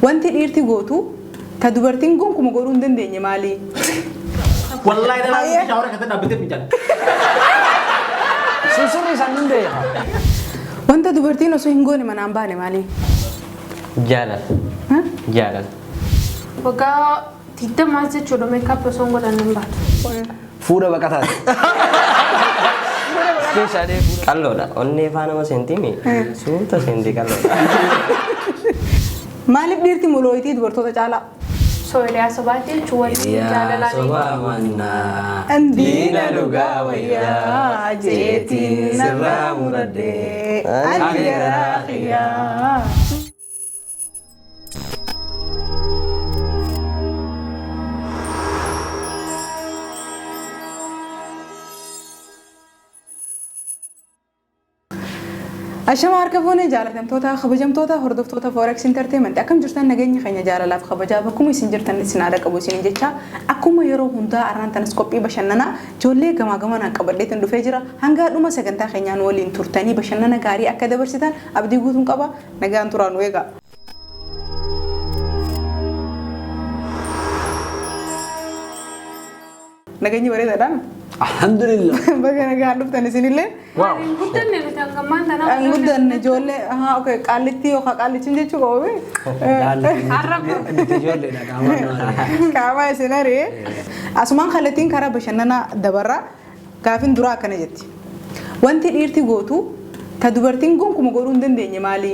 Wanti dhiirti gootu ta dubartiin gonkumaa godhuu hin dandeenye maali? Wallahi dhalaan shaawara keessatti dhaabbatee fincaala. Sun sirrii isaan hin beeka. Wanta dubartiin osoo hin goone manaan baane maali? Jaalala. Jaalala. Waggaa 20 jechuudha makeup osoo hin godhanne hin baatu. Fuudha baqataati. Meeshaalee qalloodha. Onnee faana nama seentiimi. Suuta seentii qalloodha. Maaliif dhiirti molooyitii dubartoota caalaa? So hiriyaa sobaati jechuun waliin jaalalaan Sobaa mannaa. Diina dhugaa wayyaa jeetiin sirraa muradhee ani garaa kiyyaa. Ashama harka fuunee jaalatamtoota kabajamtoota hordoftoota Forex Entertainment akkam jirtan nageenya keenya jaalalaaf kabajaa bakkuma isin jirtan isin haadha qabu isin jecha akkuma yeroo hundaa arraan tanas qophii bashannanaa ijoollee gamaa gamanaan qabadheetiin dhufee jira hanga dhuma sagantaa keenyaan waliin turtanii bashannana gaarii akka dabarsitan abdii guutuun qaba nagaan turaan nu eega. Nageenyi bareedaadhaan. Alhamdulillah. Baga nagaan dhuftan isinillee. Maaliin guddanne nuti hangammaan tanaa. An guddanne ijoollee haa okay qaallitti yookaan qaallichin jechuu qabu. Nuti ijoolleedha qaamaan nu argina. Qaama isin ari'e. Asumaan kallattiin karaa bashannanaa dabarraa gaafin duraa akkana jetti. Wanti dhiirti gootu ta dubartiin gonkuma godhuu hin dandeenye maali?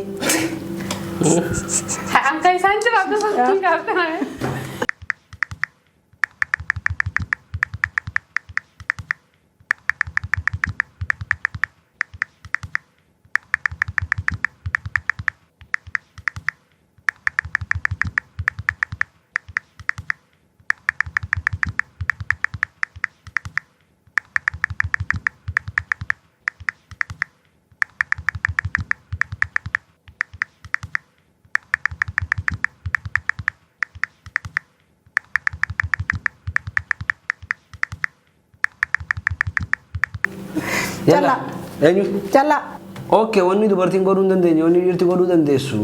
Akka isaan jiraatu sun gaafatan. Callaa. Eenyu? Callaa. Okay, wanni dubartiin godhuu hin dandeenye, wanni dhiirti godhuu dandeessu,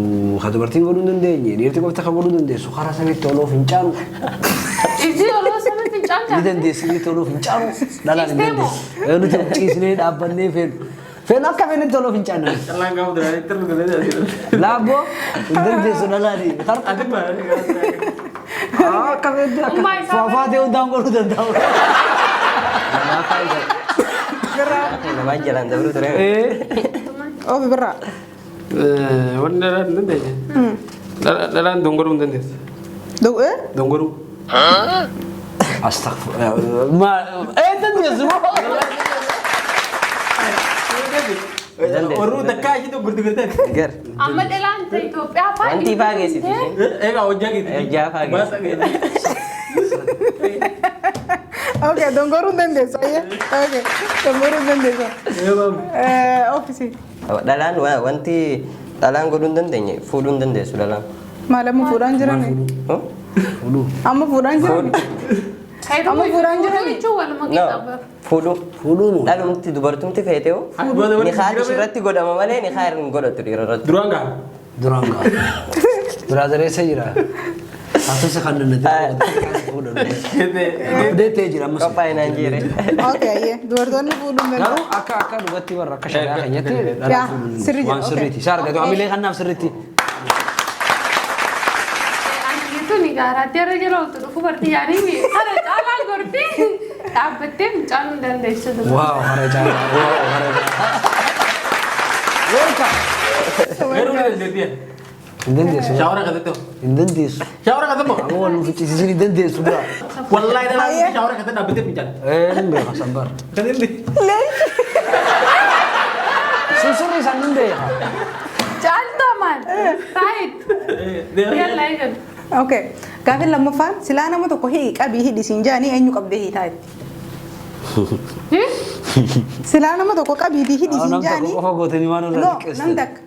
ka dubartiin godhuu hin dandeenye, dhiirti qofti ka godhuu dandeessu, karaa samiitti oloof hin caalu. Iji oloo samitti hin Ni caalchaa. dandeessi, dhiirti oloof hin caalu. Dhalaan hin Ciistee moo? dandeessu. Nuti ciisnee dhaabbannee feenu. Feenu akka feenetti oloof hin caalu. Callaan gaafa duraanii itti argatu. Laabboo hin dandeessu dhalaani. Ati maal? Akka feetti akka Ummaa isaa faafaa ta'e hundaan godhuu danda'u. Namaa faayidaa. Namaa jalaan dabaluu ture. Ofi birraa. Wanni dhalaan hin dandeenye. Dhalaan dongoruu hin dandeessu. Dongoruu. Astaghfirullah. Ma eh dandeessu moo? Warruu takkaa ishee dongorti gartee. Gar. Amma dhalaan ta'e Itoophiyaa fa'aa. Wanti faa geessiti isheen. Egaa hojjaa keetii. Hojjaa faa geessiti. Okay dongoruu hin dandeessu ayyee. Okay dongoruu hin dandeessu. Oofisi. Dhalaan wanti dhalaan godhuu hin dandeenye fuudhuu hin dandeessu dhalaan. Maal amma fuudhaan jirani? Amma fuudhaan jirani? Amma fuudhaan jirani? Jechuun waluma No. qixa. Fuudhuu. Fuudhuu moo? Dhalumti dubartumti feete hoo? Nikaa ishirratti godhama malee nikaa hin godhatu dhiira irratti. Duraan gaa. Duraan gaa. Biraazareessa jira. Haasasa kan nannati fuudhan. Deettee jira ammas. Qophaa'e naan jeere. Okay ayyee dubartoonni fuudhuu hin danda'u. Garuu akka akka dhugatti warra akka shari'aa keenyatti Yaa, dhalaan fuudhuun sirrii jira, waan okay. sirriiti. Isa argatu hamilee kanaaf sirriitti. Ani gaaraatti irra jala oltu dhufu barti yaanii kana caalaa gorti dhaabbattee mucaan hin dandeessu. Waaw hara caalaa. Waaw hara caalaa. Welcome. Garuu ni dandeettii. Hin dandeessu. Shaawara keessatti. Hin dandeessu. Shaawara keessatti moo? Amma wal nu ficcisiisin hin dandeessu bira. Wallahi dhalaan shaawara keessatti dhaabbatee fincaala. Eh hin beeka sambar. Sun sirrii isaan hin beeka. Caaltaa maal? Right. Yalla eegalu. Okay. Gaafin lammaffaan silaa nama tokko hidhi qabii hidhi siin jaanii eenyu qabdee hiitaa jetti. Silaa nama tokko qabiitii hidhi siin Nam tokko jaanii. qofa gootanii waan irraa No, xiqqeessitan. nam takka.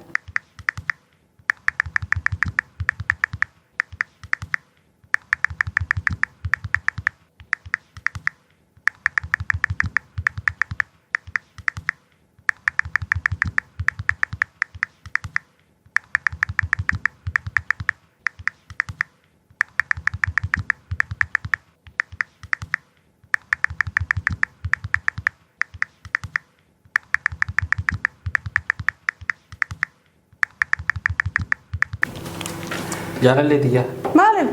Jaalallee xiyyaa. Maaliif?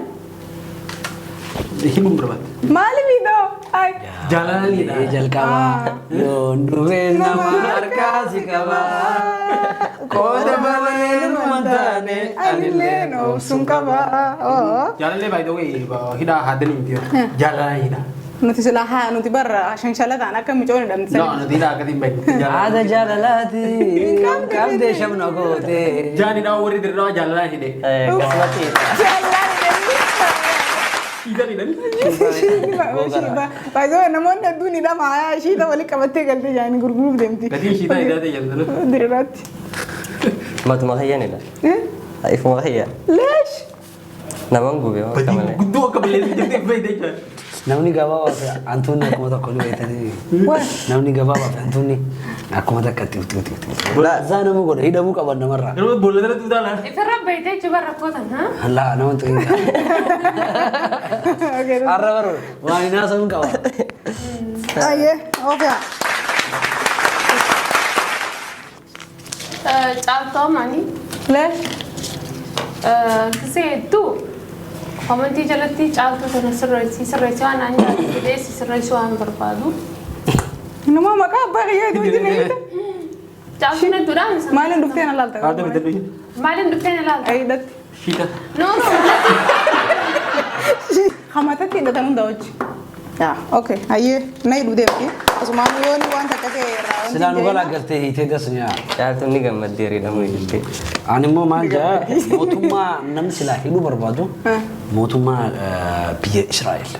Himuun barbaadde. Maaliif idoo? Ay. Jaalalleedha. Jalqaba yoon dhufee nama harkaa si qaba. Qooda malee nama taane Anillee obsuun qaba. Oo. Jaalallee by the way hidhaa haadanii miti. Jaalala hidhaa. Nuti silaa haa nuti barra shanshalataan akka micoon hidhamte. No, nuti hidhaa akkasiin baay'ee. Haadha jaalalaati qabdee shamna goote. Jaani dhaa warri dirraa jaalalaa hidhe. Akkasumatti Jaalalaan Shiitan hidhan. hidhamte. Baay'ee namoonni hedduun hidhama haa ishiita walitti qabattee galtee jaanii gurguruuf deemti. Gatiin shiitaa hidhaa ta'e jaalala. Diriiraatti. Matuma kiyyanidha. Ifuma kiyya. Leesh. Naman gube waan akka malee. Guddoo akka balleessu jettee fayyadee jira. Namni gabaabaa fi hantuunni akkuma tokko ni beektanii. Namni gabaabaa fi hantuunni akkuma takka itti utti utti utti. Laa nama godha hidhamuu qaban namarraa. Yeroo boolla dhala tuutaa laa. Ifirra baytee jiba rakkootan haa? Laa nama tuqin. Har'a baru waan hin haasa'uun qaba. Ayyee ofi'a. Caaltuu maanii Leesh. gisee hedduu komantii jalatti caaltuu sana sirreessi sirreessi waan aan jaalatu jedhee si sirreessuu waan barbaadu. Nama maqaa abbaa kiyyaa itti wajjin eegite. Caaltuun hedduudhaan isa. Maaliin dhuftee na laalta? Haadha bitadhu. Maaliin dhuftee na laalta? Ay hidhatti. Shiita. No no. Hamatatti hidhatan hunda hojii. Yaa okay ayyee na hidhu deemti. Asumaan yoonni waan takka ta'e irraa wanti Silaa nu hin galaa galtee hiitee das nyaa. Caaltuun ni gammaddee hidhamuu jettee. Ani immoo maal jaa mootummaa namni silaa hidhuu barbaadu mootummaa biyya Israa'el.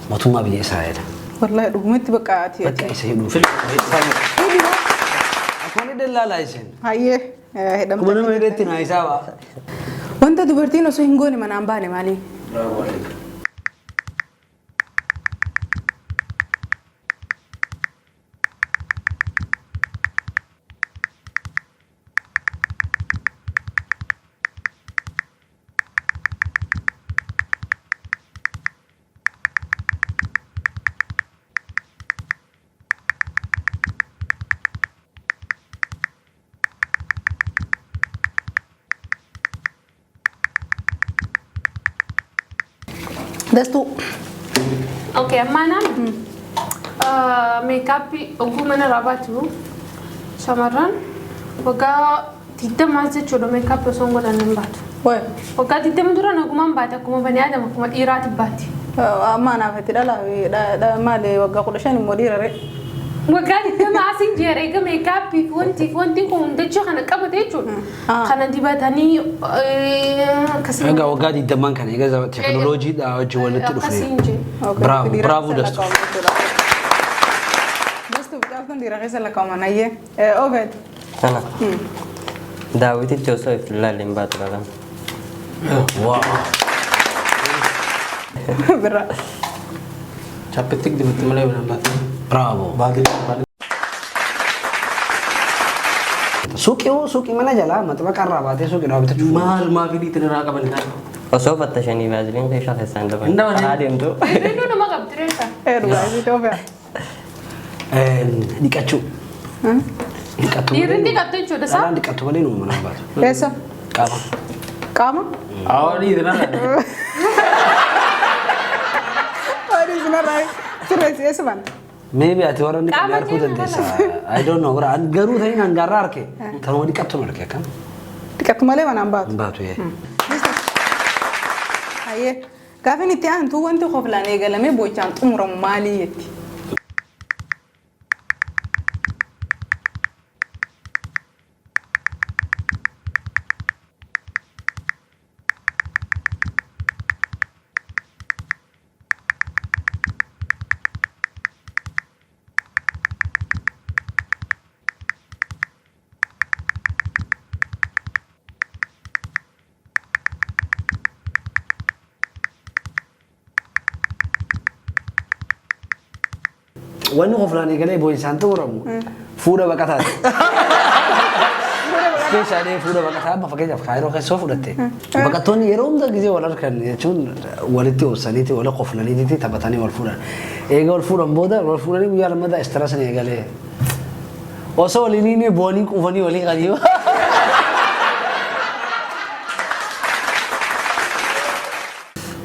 Mootummaa biyya Israa'el. Wallahi dhugumatti bakka ati. Bakka isa hidhuuf. Akkuma ni dallaalaa isin. Ayyee Akkuma hidhamte. nama hidhetti naa isaa ba'a. Wanta dubartiin osoo hin goone manaan baane maali? Dastuu. Okay ammaa naan meekaappii oguu mana irraa baatu shamarran waggaa 20 jechuudha meekaappii osoo hin godhanne hin baatu. Wayi. Waggaa 20 dura nagumaan baate akkuma banii aadama akkuma dhiiraati baati. Amma anaaf itti dhala maali waggaa 15 immoo dhiira ree. Waggaa 20 asiin jeera eega meekaappii fi wanti fi wanti kun hundachuu kana qabate jechuudha. Kana dibatanii akkasii. Egaa waggaa 20n kana egaa teekinooloojiidhaa wajjin walitti dhufne. Akkasiin jee. Bravo, bravo Dastu. Dastuu caaltuun dhiira keessa lakkaa'aman ayyee. Ogeet. Kana. Daawwitichi osoo if ilaalle hin baatu laala. Waa. Birra. Chapstick dibatti malee banaan baatu. Bravo. Baatee baatee. Suuqii hoo suuqii mana jalaa maxxaqa irraa baatee suuqii dhaa bitachuu. Maal maaf hidhii irraa qaban ta'a. Osoo fattashanii vaaziliin keeshaa keessaa hin daban. Hin daban. Karaa deemtu. Reeffannoo nama qabdi reessa. Dhugaa Itoophiyaa. Dhiqachuu. Dhiqattu. Dhiirri dhiqattu jechuudha isaa? Dhalaan dhiqattu malee numa manaan baatu. Eessa? Qaama. Qaama? Awwa dhiirri irraa. Oduu isinarraa sirreessi eessa bana? Maybe ati warra inni Qaama qabee arguu keenya dandeessa. I don't know. Garuu ta'in hangaarraa arke. Tanuma dhiqattu arke akkam. Dhiqattu malee manaan baatu. Hin baatu yee. Hayyee. Gaafin itti aantu wanti koflaan eegalamee bochaan xumuramu maalii jetti? Wanni koflaan eegalee boo'isaan xumuramu fuudha baqataati. Meeshaalee fuudha baqataa amma fakkeenyaaf Kaayiroo keessa yoo fudhatte baqattoonni yeroo hunda gisee wal harkan jechuun walitti obsaniiti wal qoflaniiti taphatanii wal fuudhan. Eega wal fuudhan booda wal fuudhanii guyyaa lammataa istiraasni eegalee osoo waliin inni boonii quufanii walii qanii.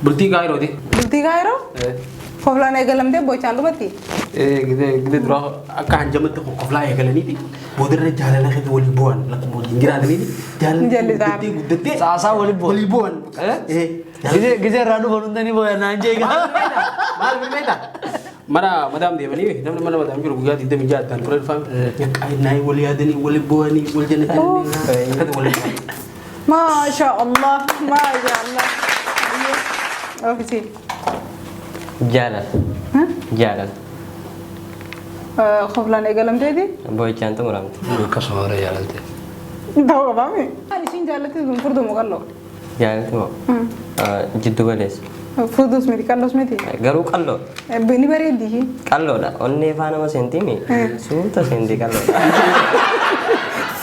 Bultii Kaayirooti. Bultii Kaayiroo? Koflaan eegalamtee bochaan dhumatti? Gidee dura akka hanjamatti koflaa eegalaniiti. Boodarra jaalala keessa walii bu'an lakkuma wajjin jiraataniiti. Jaalalli Jallisaa. guddattee guddattee Saasaa walii bu'an. Walii bu'an. Gizee irraa dhufan hunda ni booya naan jeeqa. Maal beektaa? Mana madaam deemanii namni mana madaam jiru guyyaa 26 addaan ture dhufan. Naayii wal yaadanii wal bu'anii wal jannatanii akkati wal bu'an. Maasha Allah, maasha Allah. Oofisii. Jaalala. Jaalala. Koflaan eegalamteeti? Boo'ichaan xumuramte. Akkasuma warra jaalalte. Ta'uu qabaami. Maal ishiin jaallatte sun furduu moo qalloo? Jaalalti moo? Jiddu galeessa. Furduus miti qalloos miti. Garuu qalloo. Ni bareeddi ishiin. Qalloodha. Onnee faa nama seentiimi. Suuta seentii qalloodha.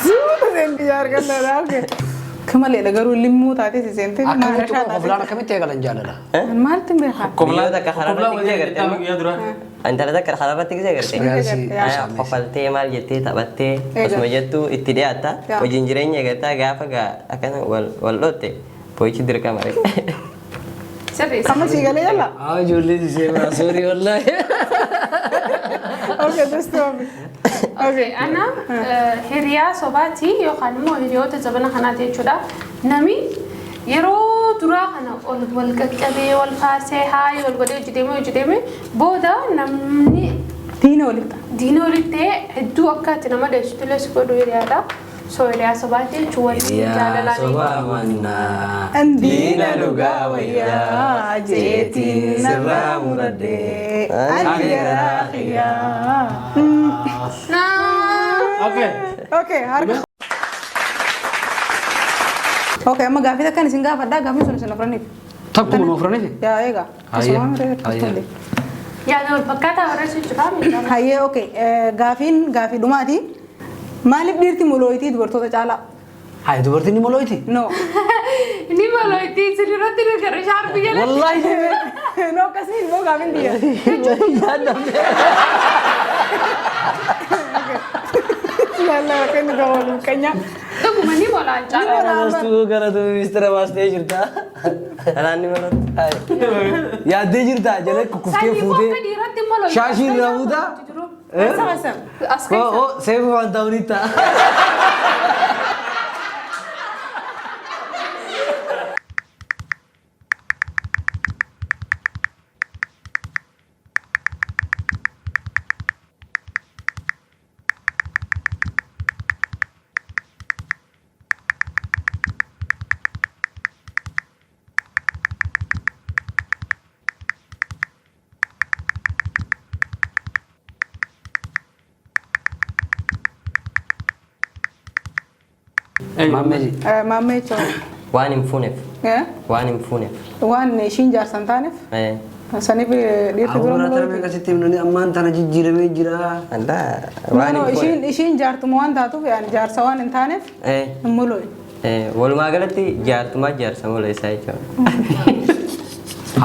Suuta seentii jaargalloodha. Okay. Kamaleedha garuu limmuu taatee si seentee Akkamitti koflaan akkamitti eegalan jaalala? Maaltu hin beekaa? Biyyoota akka karaarratti gisee Koflaa garte. guyyaa duraa. Intala takka karaarratti gisee garte. Experience Kofaltee maal jettee taphattee Eegal. osuma jettuu itti dhiyaatta. Yaa. Hojiin jireenya eegaltaa gaafa gaa akkana wal dhootte boo'ichi dirqama. Sirrii. Amma sii galee jala? Haa ijoolleen ishee biraa soorii wallaahi. Okay, just stop. Okay, ana hiriyaa sobaati yookaan immoo hiriyoota zabana kanaati jechuudha. Nami yeroo duraa kana ol wal qaqqabee wal faarsee haayee wal godhee hojii deemee hojii deemee booda namni Diina walitti. diina walitti ta'ee hedduu akka ati nama dheessitullee si godhu hiriyaadha. So hiriyaa sobaati jechuun waliin jaalalaan. Sobaa mannaa. Diina dhugaa wayyaa jeetiin sirraa muradhee ani garaa kiyyaa. Okay. Okay, harka. Okay, amma gaafii takkan isin gaafadhaa gaafiin sun isin afraniif. Takkuma nu afraniif? Yaa eegaa. Hayyee. Hayyee. Yaada wal fakkaataa barreessuu jira. Hayyee, okay. Gaafiin gaafii dhumaati. Maaliif dhiirti molooyitii dubartoota caalaa? Hayi dubartiin ni molooyti? No. Ni molooyti isin irratti ni gara shaarbii jala. Wallaahi. No akkasii immoo gaafiin biyya. Yaadamne. Lallaa kennu gabaabuu keenya. Dhuguma ni molaan caalaa. Anaastuu gara ministeera baastee jirta. Dhalaan ni malotti. Yaaddee jirta jala kukkuftee Sanyii fuutee. akka dhiiratti molooyti. Shaashii irraa fuutaa? Sama sama. As keessa. Oo seefu waan ta'uun ta'a. Maammee. Maammee jechuun. Waan hin fuuneef. Waan hin fuuneef. Waan ishiin jaarsan taaneef. Saniif dhiirti dura Awwaara tarmee molooyti. akkasitti himnanii ammaan tana jijjiiramee jira. Allaa No, waan no, hin ishiin fuuneef. ishiin jaartuma waan taatuuf yaani jaarsa waan hin taaneef hin molooyi. Walumaa galatti jaartumaa jaarsa moleessaa jechuudha.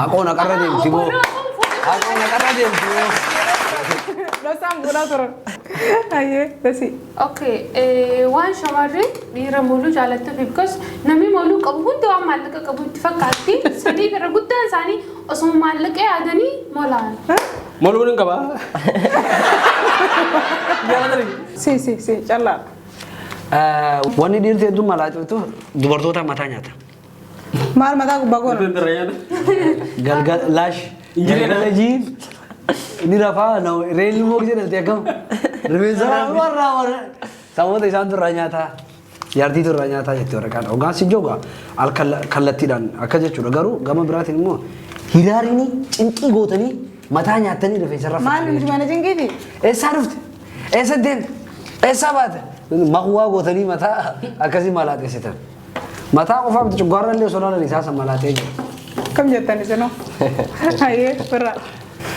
Haqoon haqarra deemti boo. Haqoon haqarra deemti boo. Dosaan fuudhaa turan. Hayyee, dasi. Okay, waan shamarri dhiira moluu jaallattuuf because namni moluu qabu hundi waan maallaqa qabu itti fakkaatti. Sadii irra guddaan isaanii osoo maallaqa yaadanii molaan. Moluun hin qabaa. Jaalatanii. Si si si callaa. Wanni dhiirti hedduun malaaxiftuuf dubartoota mataa nyaata. Maal mataa gubbaa goona? Galgal laash. Galgala jiin. Ni rafaa reelli moo jedhamte akkam. Rifeensa warra warra. Sababoota isaan turraa nyaataa. Jaartii turraa nyaataa jetti waraqaan. Hoggaansi joga al kallattiidhaan akka jechuudha. Garuu gama biraatiin immoo hiraariin cinqii gootanii mataa nyaatanii rifeensa irra Maal nuti mana cinqiiti? Eessaa dhufte? Eessa deemte? Eessaa baate? Maqwaa gootanii mataa akkasii malaaxeessitan. Mataa qofaa miti cuggaarra illee osoo laalan isaa san malaaxee jira. Kam jettan isinoo? Hayyee birraa.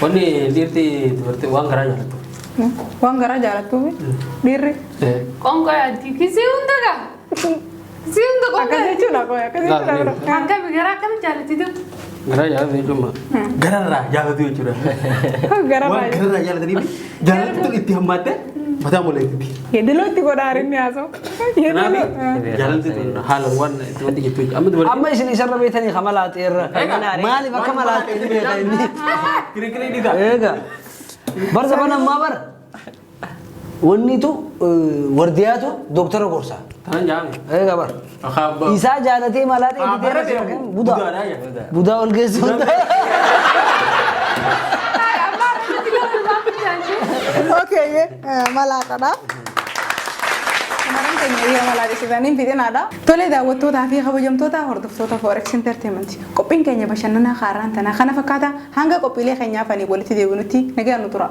Wanni dhiirti dubartii waan garaa jaallattu. Waan garaa jaallattuufi dhiirri. Qoonqoo yaaddi. Kisii hunda gaa. Kisii hunda qoonqoo Akkas yaaddi. jechuudha qoy akkas jechuudha bira. Akkami garaa akkami jaallatti tu? Garaa jaallatu jechuun gararraa jaallatu jechuudha. Gararraa Waan gararraa jaallatanii jaallattu itti hammaatte Mataa moleetitti. Yeedaloo itti godha arinni haasa'u. Kanaaf Yeedaloo. jaalalti tun haala waan itti wanti jettu amma dubartiin. Amma isin isarra beektanii ka malaaxee irra. Maaliif akka malaaxee ni beektan inni? Kirikiri ni ta'a. Eega. Bar zaman ammaa bara. Wannitu wardiyaatu doktara gorsa. Tanan jaame. Eega bar. Akaaba. Isaa jaalatee malaaxee Ah, bara bitee beeku. budaa. Budaadha yaa. Budaa ol geessu. Amma irratti lama Okay, malaaqadha. Shamarran keenya dhiira malaaxisiisanii fixinaadha. Tolee daawwattootaa fi kabajamtoota hordoftoota Forex Entertainment. Qophiin keenya bashannanaa haaraan tanaa kana fakkaata hanga qophiilee keenyaaf ani walitti deebinutti nagaan nu tura.